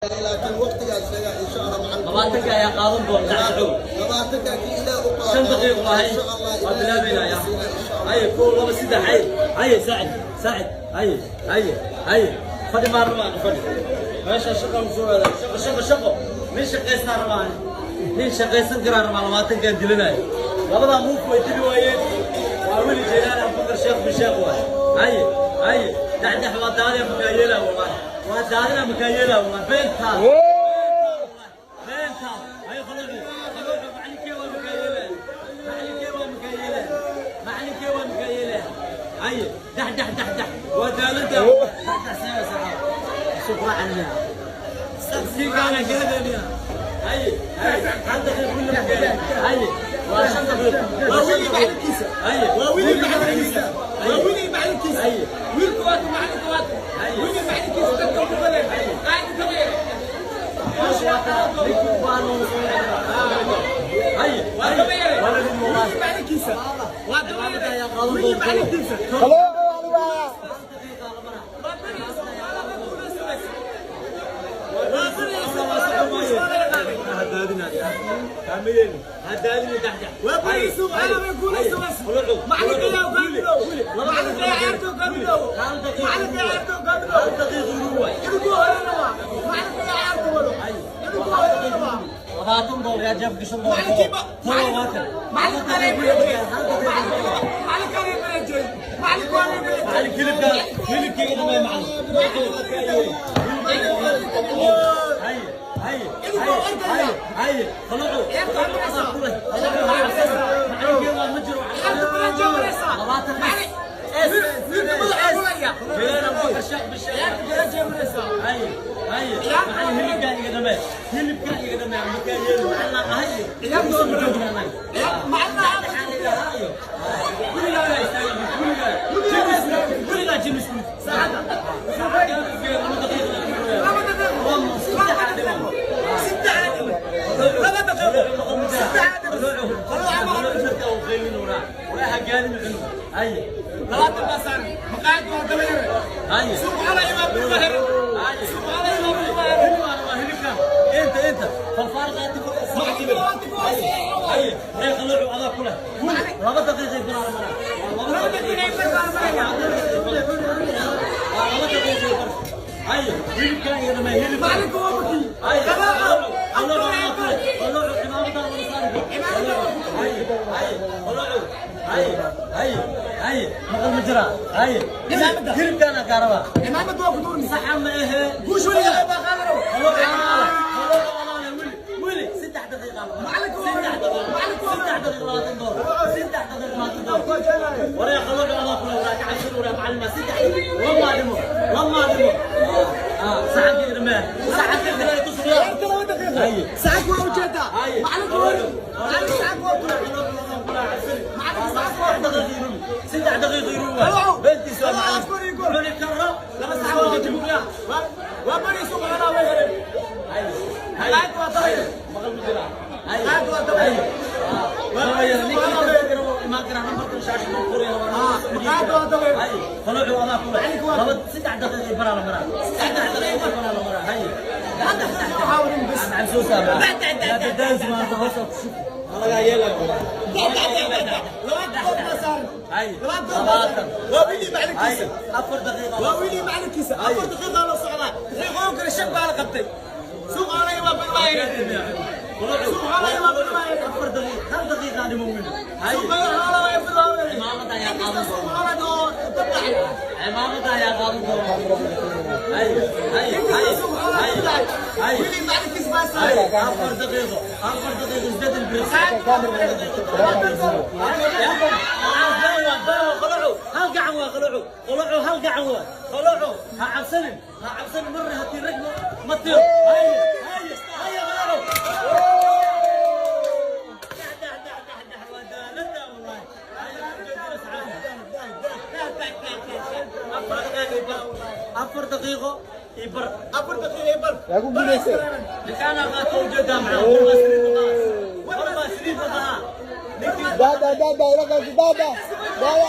Laakiin waqtigaa sheega, insha Allah, macalin. 20-ka ayaa qaadan doona dacdacow. 20-ka kii Ilaah u qaado. 5 daqiiqo wahay. Insha Allah. Waa bilaabaynaa ya. Insha Allah. Haye, kow, laba, saddex, haye, haye, saacid, saacid, haye, haye, haye. Fadhi maan rabaa, fadhi meesha. Shaqaan soo aaday, shaqo, shaqo, shaqo. Nin shaqaystaa rabaa, nin shaqaysan karaa rabaa. 20-kaan dilanayo, labadaa muuf way dili waayeen. Waa weli Jeylaan Abubakar Sheekh bin Sheekh waay. Haye, haye, dacdax, waa daadina, makaa yeelaa wallahi, waa daadina, makaa yeelaa wallahi, beentaa beentaa. Haye, qaluucu, qaluucu, macalinkee waa makaa yeelaa, macalinkee waa makaa yeelaa, macalinkee waa makaa yeelaa. Haye, dax, dax, dax, dax, waa daalantaa, dax, dax, seega saxaa suqraacaniya ninkaana gaadaniya. Haye, haye, 1 daqiiq kulli makaa. Haye, waa 5 daqiiq, waa Waa 5 wili daqiiq. macalinkiisa. Haye. Waa wili macalinkiisa. Waa wili macalinkiisa. Haye. Wiilku waa macalinka, waa wili macalinkiisa, dadka ku galeen qaadi kama. Haye. Waa daba yare. Waa la dhimi wallahi. Wili macalinkiisa waa daba yare, wili macalinkiisa. Waa bariisa, waa laga guulaysanaysa. Waa bariisa, waa laga guulaysanaysa. Waa bariisa, waa laga guulaysanaysa. Macalinka yaa hogaamidow. Macalinka yaa ciyaarta hogaamidow. Macalinka yaa ciyaarta hogaamidow. Idinku horena waa macalinka yaa ciyaarta wado. Idinku horena waa $20 yaa jeef gashan doona. Macalinkiiba. Macalinka waa bareejay. Macalinka waa bareejay. Macalin, hilibka, hilibkayga dhamee, macalin. Haye, haye, haye, haye, qaluucu. Macalinkee waa ma jiro. Ciyaarta bareejay maraysaa. 20. Wiilka madaxa guraya. Jeylaan Abubakar Sheekh bin Sheekh. Ciyaarta bareejay maraysaa. Haye, haye, macalin, hilibkaa iga dhamee, hilibkaa iga dhamee, makaa yeeli, macalin ahay. Ciyaarta waa bareejay. Macalin. Weligaa jimis. Saacadda 2 daqiiqo. 3 dhiman, 2 daqiiqo, 3 dhiman. 20 baa saaran maqaayad, waa daba yare. Suuq ala imaam bil mahir, suuq ala imaam bil mahir. انت فالفارق. 2 دقيقة. 2 daqiiqo baa maraya. 2 daqiiqo. هيا، hilibka iyo dhamee hilibka. Macalinka waa bakiyey. هيا. Qabaaqa. قلوع، عمامة هيا، هيا، قلوع، هيا، هيا، هيا، maqal ma jiraa? هيا. Cimaamada. Hilibkaana kaaraba. Cimaamad waa ku duurni. Saxa ma ahe. Guush weligaa baa qaadano. قلوع، قلوع، wili, wili, 3 daqiiqo. Macalinka waa 3 daqiiqo. Macalinka waa 3 daqiiqo, $20. 3 daqiiqo, $20. Waree, qalooc, adaa kule, waraa ka cabsan, waraa macalima, 3 lama dhimo, lama dhimo. Saxankii dhamee, saxankii kale tusriya. Ciyaarta 2 daqiiqo. Haye. Saacad waa ujeedaa. Haye. Macalinka waa, macalinka saacad waa tuuray. Macalinka saacad waa tuuray. 3 daqiiqo yuru. Qalooc. Beentiisa waa Qalooc, macalin. afkor iyo gool. Cuni karo. 2 saac waa ujeedaa. Waa bari suuq ala way hereen. Maqaayad waa daba yare. Maqal ma jiraa? Maqaayad waa daba yare. Laba yar, ninkii imaan karaa nambarkan shaashada ku qoraya. Maqaayad waa daba yare. Haye, qaloocu, adaa kule. Macalinka waa Laba, 3 daqiiqo baraa la maraa, 3 daqiiqo baraa la maraa. Haye. Waxaa bas. Macalin soo saara. Yaa dadaas maanta hoosa ku shub. Ma lagaa yeelayo wallahi. 2 gool baa saaran. Haye. 2 gool baa 20. saaran. Waa wili macalinkiisa. Haye, 4 daqiiqo. Waa wili macalinkiisa. 4 daqiiqa loo socdaa. Daqiiqooyin kale shan baa la qabtay. Suuq ala waa bari waa hereen. Suuq ala waa bari waa hereen. 4 daqiiqo, 1 daqiiqa dhimo wiil. Haye. Suuq ala waa bari waa hereen. Cimaamada ayaa qaadan Suuq doona. ala oo dab dhacay. Cimaamada ayaa qaadan doona. Haye, haye, haye, haye, haye. Wili macalinkiisa baa haye saaran. 4 daqiiqo, 4 daqiiqo, 8 bir. Hal gacan waa qaluucu, qaluucu, hal gacan waa qaluucu. Ha cabsanin, ha cabsanin, marna hatii rag ma tiro. Haye, haye, haye, qaluucu. Dax, dax, dax, dax, dax, waa daalada wallahi. Haye, 4 daqiiqo, 4 daqiiqo iyo bar. 4 daqiiqo bar. Yaa ku guulaystay. Ninkaana qaato, ujeedaa macaa warmaa saliid maqaa, warmaa saliid maqaa ninkii. Dada, dada, ila qabsi, dada, dada.